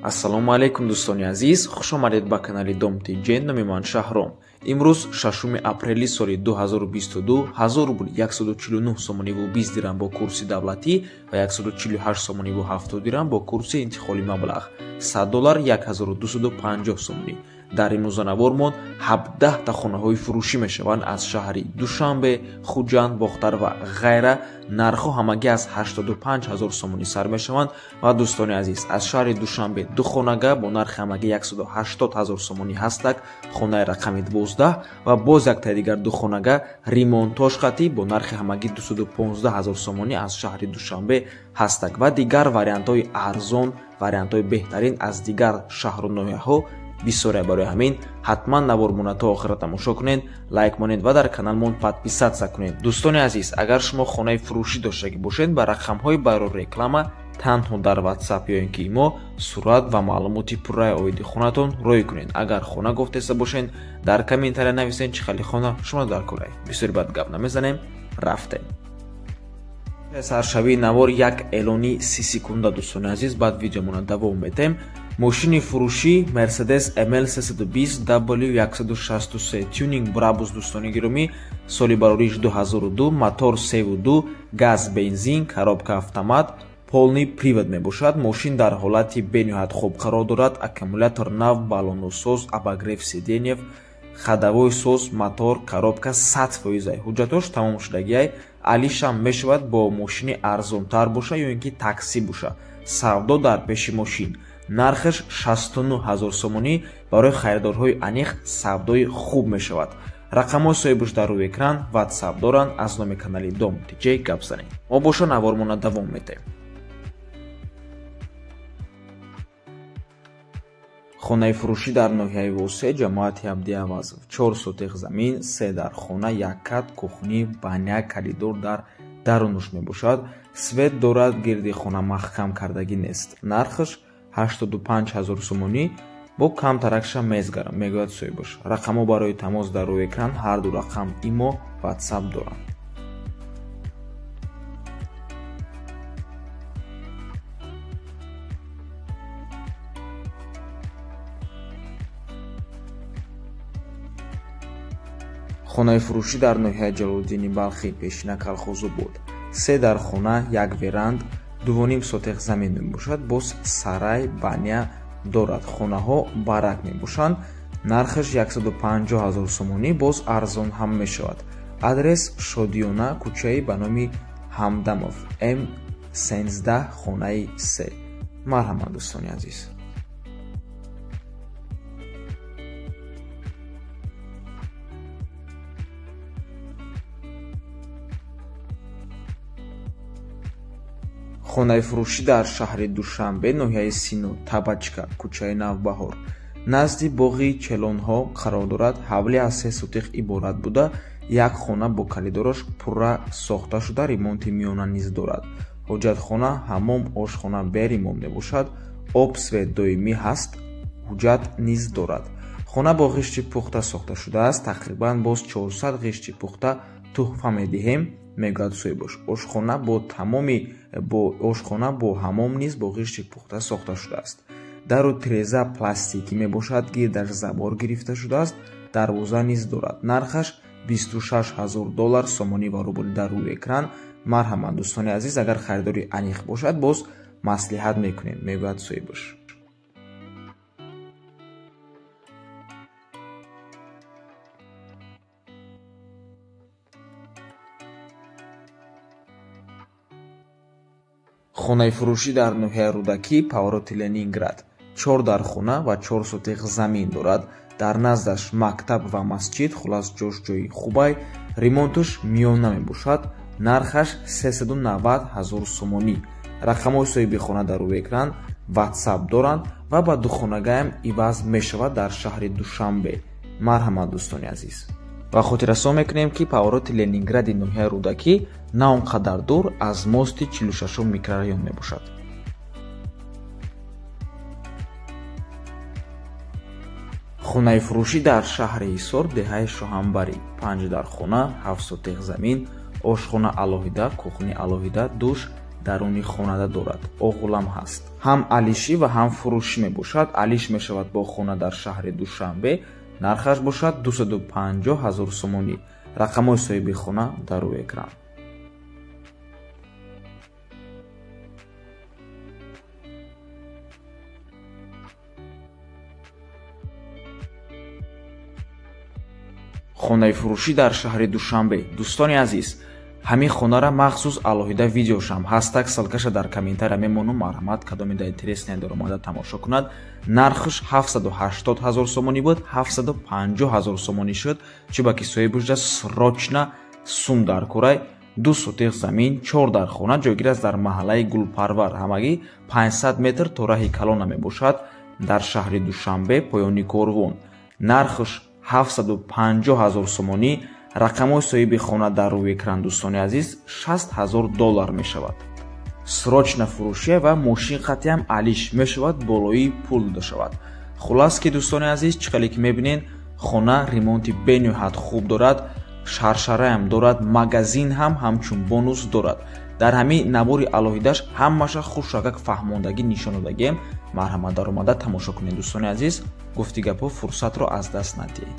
Ассалому алайкум дӯстони азиз, хуш омадед ба канали Дом ТЖ. Номи ман Шаҳром. Имрӯз 6 апрели соли 2022, 1000 рубл 149 сомониву 20 дирам бо курси давлатӣ ва 148 сомониву 70 дирам бо курси интиқоли маблағ. 100 доллар 1250 сомонӣ. Дар имрӯзанавормон 17 та хонаҳои фурӯшӣ мешаванд аз шаҳри Душанбе, Хуҷанд, Бохтар ва ғайра. Нархҳо ҳамагӣ аз 85 ҳазор сомонӣ сар мешаванд ва дӯстони азиз, аз шаҳри Душанбе ду хонага бо нархи ҳамагӣ 180 ҳазор сомонӣ ҳастак, хонаи рақами 12 ва боз яктаи дигар ду хонага ремонтош хатӣ бо нархи ҳамагӣ 215 ҳазор сомонӣ аз шаҳри Душанбе ҳастак ва дигар вариантҳои арзон, вариантҳои беҳтарин аз дигар шаҳру ноҳияҳо бисёре. Барои ҳамин ҳатман навормона то охира тамошо кунед, лайк монед ва дар каналмон подписаться кунед. Дӯстони азиз, агар шумо хонаи фурӯшӣ доштагӣ бошед, ба рақамҳои байро реклама танҳо дар WhatsApp ё ин ки имо сурат ва маълумоти пурраи оиди хонатон рӯй кунед. Агар хона гуфтеста бошед, дар комментария нависед чӣ хели хона шумо дар корай. Бисёр бад гап намезанем, рафтем. Саршавии навор як эълони 30 секунда, дӯстони азиз, баъд видеомона давом метем. Мошини фурӯшӣ Mercedes ML 320 W163 Tuning Brabus, дӯстони гиромӣ, соли барориш 2002, мотор 3.2, газ, бензин, коробка автомат, полный привод мебошад. Мошин дар ҳолати бениҳоят хуб қарор дорад, аккумулятор нав, баллонусоз, обогрев сиденьев, ходовой соз, мотор, коробка 100%. Ҳуҷҷатош тамом шудагиай. Алишам мешавад бо мошини арзонтар боша ё ин ки такси боша. Савдо дар пеши мошин. Нархаш 69 ҳазор сомонӣ. Барои харидорҳои аниқ савдои хуб мешавад. Рақамҳои соҳибаш дар рӯи экран, WhatsApp доранд. Аз номи канали Дом ТЖ гап занед. Мо боша навормона давом метаем. Хонаи фурӯшӣ дар ноҳияи Восе, ҷамоати Абдиавазов. 4 сотих замин, 3 дар хона, 1 кат, кухни, баня, коридор дар дарунуш мебошад. Свет дорад, гирди хона маҳкам кардагӣ нест. Нархаш 85 ҳазор сомонӣ, бо камтаракша мезгарам, мегӯяд соҳибаш. Рақамҳо барои тамос дар рӯи экран, ҳар ду рақам имо WhatsApp доранд. Хонаи фурӯшӣ дар ноҳияи Ҷалолиддини Балхӣ, пешина Калхозобод. 3 дар хона, 1 веранд, 2.5 сотих замин мебошад, боз сарай, баня дорад. Хонаҳо барак мебошанд. Нархаш 150 ҳазор сомонӣ, боз арзон ҳам мешавад. Адрес Шодиёна, кӯчаи ба номи Ҳамдамов, М13, хонаи 3. Марҳамат, дӯстони азиз. Хонаи фурӯшӣ дар шаҳри Душанбе, ноҳияи Сино, Табачка, кӯчаи Навбаҳор, назди боғи Челонҳо қарор дорад. Ҳавли аз 3 сотих иборат буда, як хона бо коридораш пурра сохта шуда, ремонти миёна низ дорад. Ҳоҷатхона, ҳаммом, ошхона бе ремонт мебошад. Об, свет доимӣ ҳаст, ҳуҷҷат низ дорад. Хона бо ғишти пухта сохта шудааст, тақрибан боз 400 ғишти пухта туҳфа медиҳем, мегӯяд соҳибаш. Ошхона бо тамоми бо ошхона бо ҳаммом низ бо ғишти пухта сохта шудааст. Дару тиреза пластикӣ мебошад, гирдаш забор гирифта шудааст, дарвоза низ дорад. Нархаш 26 ҳазор доллар, сомонӣ ва рубл дар рӯи экран. Марҳамат, дӯстони азиз, агар харидори аниқ бошад, боз маслиҳат мекунем, мегӯяд соҳибаш. Хонаи фурӯшӣ дар ноҳияи Рӯдакӣ, повороти Ленинград. 4 дар хона ва 4 сотих замин дорад. Дар наздаш мактаб ва масҷид, хулас ҷош ҷои хубай. Ремонташ миёна мебошад. Нархаш 390 ҳазор сомонӣ. Рақамҳои соҳиби хона дар рӯи экран, WhatsApp доранд ва ба духонагаям иваз мешавад дар шаҳри Душанбе. Марҳамат, дӯстони азиз. Ва хотиррасон мекунем, ки повороти Ленингради ноҳияи Рӯдакӣ на он қадар дур аз мости 46 микрорайон мебошад. Хонаи фурӯшӣ дар шаҳри Ҳисор, деҳаи Шоҳанбарӣ. 5 дар хона, 7 сотих замин, ошхона алоҳида, кухни алоҳида, душ, даруни хонада дорад. Оғулам ҳаст. Ҳам алишӣ ва ҳам фурӯшӣ мебошад. Алиш мешавад бо хона дар шаҳри Душанбе. Нархаш бошад 250 000 сомонӣ. Рақамҳои соҳиби хона дар рӯи экран. Хонаи фурӯшӣ дар шаҳри Душанбе. Дӯстони азиз, ҳамин хонара махсус алоҳида видеошам ҳастак, ссылкаша дар комментария мемонам, марҳамат кадоме да интересне даромада тамошо кунад. Нархш 780 000 сомонӣ буд, 750 000 сомонӣ шуд, чунки соҳибаш срочно сум дар курай. 2 сотих замин, 4 дар хона ҷойгир аст дар маҳаллаи Гулпарвар, ҳамагӣ 500 метр то раҳи калона мебошад дар шаҳри Душанбе, поёни корвон. Нархш 750 000 сомонӣ. Рақамҳои соҳиби хона дар рӯи экран, дӯстони азиз, 60 000 доллар мешавад. Срочно фурӯшия ва мошин қатъиам алиш мешавад, болои пул дода шавад. Хулас ки дӯстони азиз, чӣ хеле ки мебинед, хона ремонти бениҳоят хуб дорад, шаршараям дорад, магазин ҳам ҳамчун бонус дорад. Дар ҳамин набори алоҳидаш ҳамаша хушракак фаҳмондагӣ нишон додагием. Марҳамат даромада тамошо кунед дӯстони азиз. Гуфти гапҳо фурсатро аз даст надиҳед.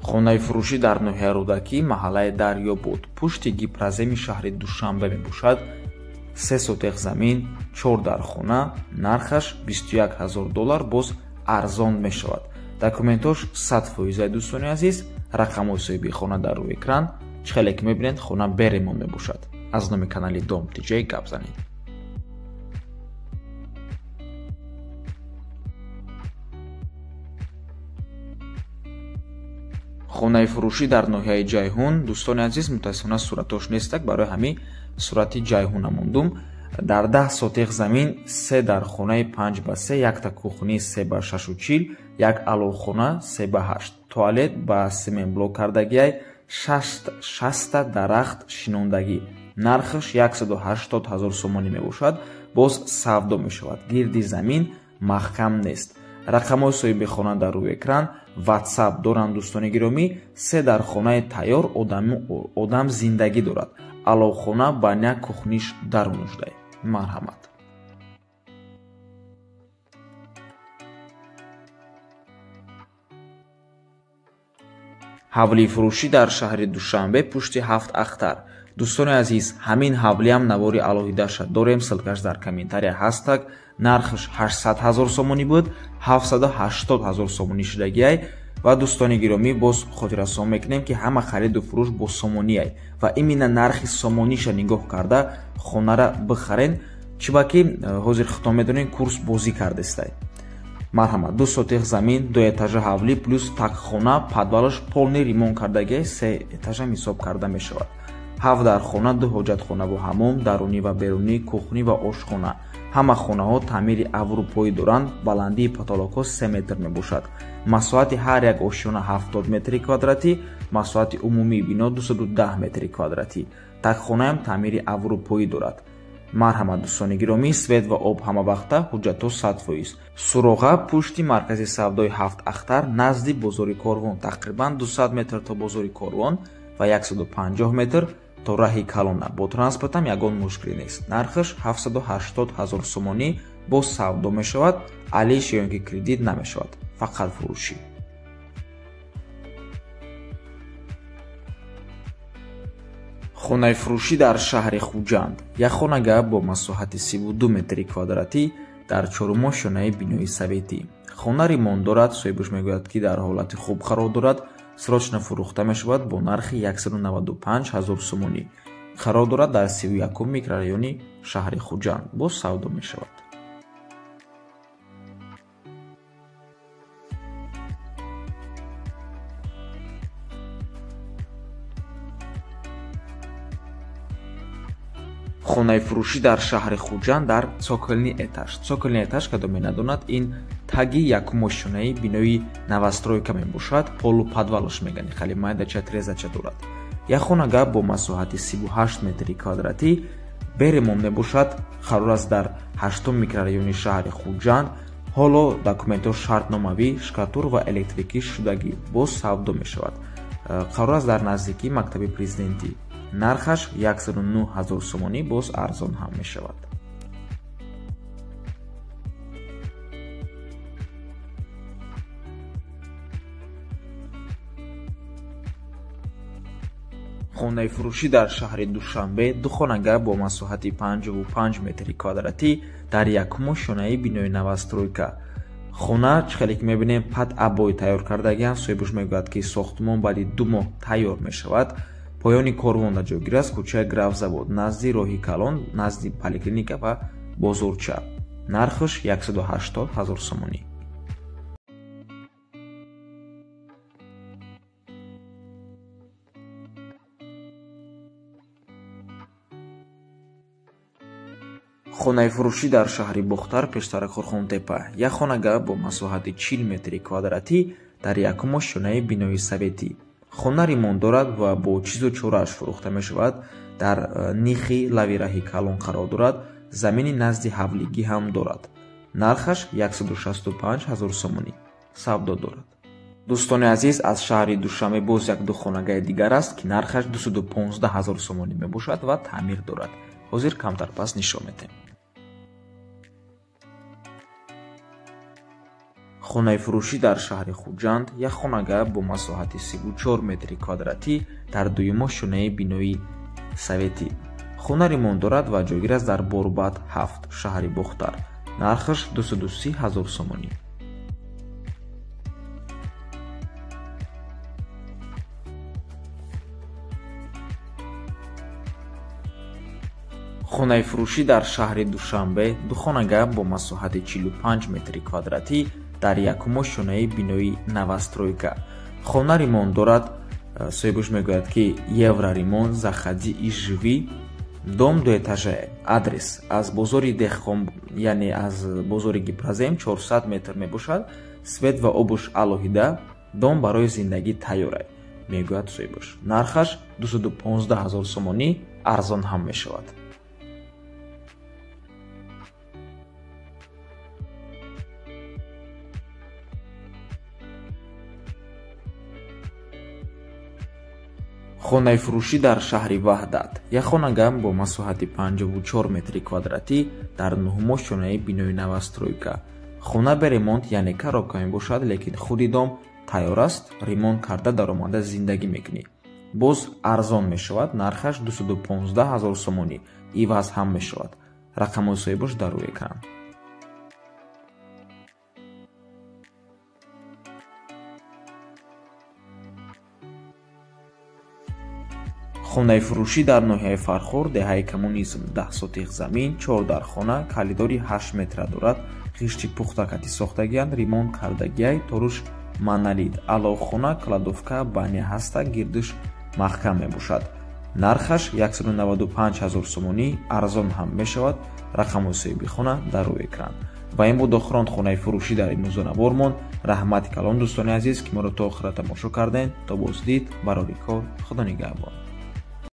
Хонаи фурӯшӣ дар ноҳияи Рӯдакӣ, маҳаллаи Дарёбод, пушти гипроземи шаҳри Душанбе мебошад. 3 сотех замин, 4 дар хона, нархаш 21 000 доллар, боз арзон мешавад. Документош 100%, дӯстони азиз. Рақамҳои соҳиби хона дар рӯи экран. Чӣ хеле ки мебинед, хона беремон мебошад. Аз номи канали Дом ТЖ гап занед. Хонаи фурӯшӣ дар ноҳияи Ҷайҳун. Дӯстони азиз, мутаассифона суратош нестак, барои ҳамин сурати Ҷайҳуна мондум. Дар 10 сотех замин, 3 дар хонаи 5 ба 3, якта кухни 3 ба 6,40, як аловхона 3 ба 8, туалет ба сементблок кардагиай, 6 дарахт шинондагӣ. Нархаш 180 000 сомонӣ мебошад, боз савдо мешавад. Гирди замин маҳкам нест. Рақамҳои соҳиби хона дар рӯи экран, WhatsApp доранд дӯстони гиромӣ. 3 дар хонаи тайёр, одам зиндагӣ дорад. Аловхона, баня, кухниш дарунушдай. Марҳамат. Ҳавлии фурӯшӣ дар шаҳри Душанбе, пушти 7 ахтар. Дӯстони азиз, ҳамин ҳавлиам навори алоҳидаша дорем, ссылкаш дар комментария ҳастак. Нархаш 800 000 сомонӣ буд, 780 000 сомонӣ шудагиай. Ва дӯстони гиромӣ, боз хотиррасон мекунем, ки ҳама хариду фурӯш бо сомониай ва именно нархи сомониша нигоҳ карда хонара бихарен, чибаки ҳозир худтон медонед, курс бозӣ кардестай. Марҳамат, 2 сотех замин, 2 этажа ҳавлӣ плюс такхона, подвалаш полный ремонт кардагиай, 3 этажам ҳисоб карда мешавад. 7 дар хона, 2 ҳоҷатхона бо ҳамом, дарунӣ ва берунӣ, кухнӣ ва ошхона. Ҳама хонаҳо таъмири аврупоӣ доранд, баландии потолокҳо 3 метр мебошад. Масоҳати ҳар як ошёна 70 метри квадратӣ, масоҳати умумии бино 210 метри квадратӣ. Такхонаам таъмири аврупоӣ дорад. Марҳамат дӯстони гиромӣ, свет ва об ҳамавақта, ҳуҷҷатҳо 100%. Суроға пушти маркази савдои 7 ахтар, назди бозори корвон, тақрибан 200 метр то бозори корвон ва 150 метр то раҳи калона. Бо транспортам ягон мушкилӣ нест. Нархаш 780 000 сомонӣ, боз савдо мешавад, алиш ё ин ки кредит намешавад, фақат фурӯшӣ. Хонаи фурӯшӣ дар шаҳри Хуҷанд. Як хонага бо масоҳати 32 метри квадратӣ дар чорумошёнаи бинои советӣ. Хона ремонт дорад, соҳибаш мегӯяд, ки дар ҳолати хуб қарор дорад, срочно фурӯхта мешавад бо нархи 195 000 сомонӣ. Қарор дорад дар 31 микрорайони шаҳри Хуҷанд, боз савдо мешавад. Хонаи фурӯшӣ дар шаҳри Хуҷанд дар цокольный этаж. Цокольный этаж, кадоме надонад, ин таги якумошёнаи бинои новостройка мебошад, полуподвалаш мегӯянд, хеле майдача трезача дорад. Як хонага бо масоҳати 38 метри квадратӣ Бе ремонт мебошад, қарор аст дар 8 микрорайони шаҳри Хуҷанд. Ҳоло документҳо шартномавӣ, шкатур ва электрикӣ шудагӣ, боз савдо мешавад. Қарор аст дар наздикии мактаби президентӣ. Нархаш 109 000 сомонӣ, боз арзон ҳам мешавад. Хонаи фурӯшӣ дар шаҳри Душанбе, духонага бо масоҳати 55 метри квадратӣ дар якум ошёнаи бинои новостройка. Хона чӣ хеле ки мебинем под обои тайёр кардагианд. Соҳибаш мегӯяд, ки сохтмон баъди 2 моҳ тайёр мешавад. Поёни корвонда ҷойгир аст, кӯчаи Графзавод, назди роҳи калон, назди поликлиника ва бозорча. Нархаш 180 000 сомонӣ. Хонаи фурӯшӣ дар шаҳри Бохтар, пештара Қурғонтепа, як хонага бо масоҳати 40 метри квадратӣ дар якум ошёнаи бинои советӣ. Хона ремонт дорад ва бо чизу чорааш фурӯхта мешавад. Дар нихи лавираҳи калон қарор дорад, замини назди ҳавлигӣ ҳам дорад. Нархаш 165 000 сомонӣ. Савдо дорад. Дӯстони азиз, аз шаҳри Душанбе боз як духонагаи дигар аст, ки нархаш 215 000 сомонӣ мебошад ва таъмир дорад. Ҳозир камтар пас нишон медиҳем. Хонаи фурӯшӣ дар шаҳри Хуҷанд, як хонага бо масоҳати 34 метри квадратӣ дар дуюм ошёнаи бинои советӣ. Хона ремонт дорад ва ҷойгир аст дар Борбад 7, шаҳри Бохтар. Нархаш 230 000 сомонӣ. Хонаи фурӯшӣ дар шаҳри Душанбе, духонага бо масоҳати 45 метри квадратӣ дар якум ошёнаи бинои новостройка. Хона ремонт дорад. Соҳибаш мегӯяд, ки евроремонт, заходи и живи. Дом дуэтажае. Адрес аз бозори Деҳқон, яъне аз бозори Гипрозем 400 метр мебошад. Свет ва обуш алоҳида. Дом барои зиндагӣ тайёр, мегӯяд соҳибаш. Нархаш 215 000 сомонӣ, арзон ҳам мешавад. Хонаи фурӯшӣ дар шаҳри Ваҳдат, як хонага бо масоҳати 54 метри квадратӣ дар нуҳум ошёнаи бинои новостройка. Хона бе ремонт, яъне коробка мебошад, лекин худи дом тайёр аст, ремонт карда даромада зиндагӣ мекунӣ. Боз арзон мешавад, нархаш 215 000 сомонӣ, иваз ҳам мешавад. Рақамҳои соҳибаш дар рӯи экран. Хонаи фурӯшӣ дар ноҳияи Фархор, деҳаи Коммунизм, 10 сотих замин, 4 дархона, калидори 8 метра дорад, ғишти пухтакати сохтагианд, ремонт кардагиай, торуш монолит, аловхона, кладовка, баня ҳаста, гирдиш маҳкам мебошад. Нархаш 195 000 сомонӣ, арзон ҳам мешавад. Рақамҳои соҳиби хона дар рӯи экран. Ва ин буд охирон хонаи фурӯшӣ дар имрӯза навормон. Раҳмати калон дӯстони азиз, ки моро то охира тамошо кардем. То боздид, барори кор, Худо нигаҳбон.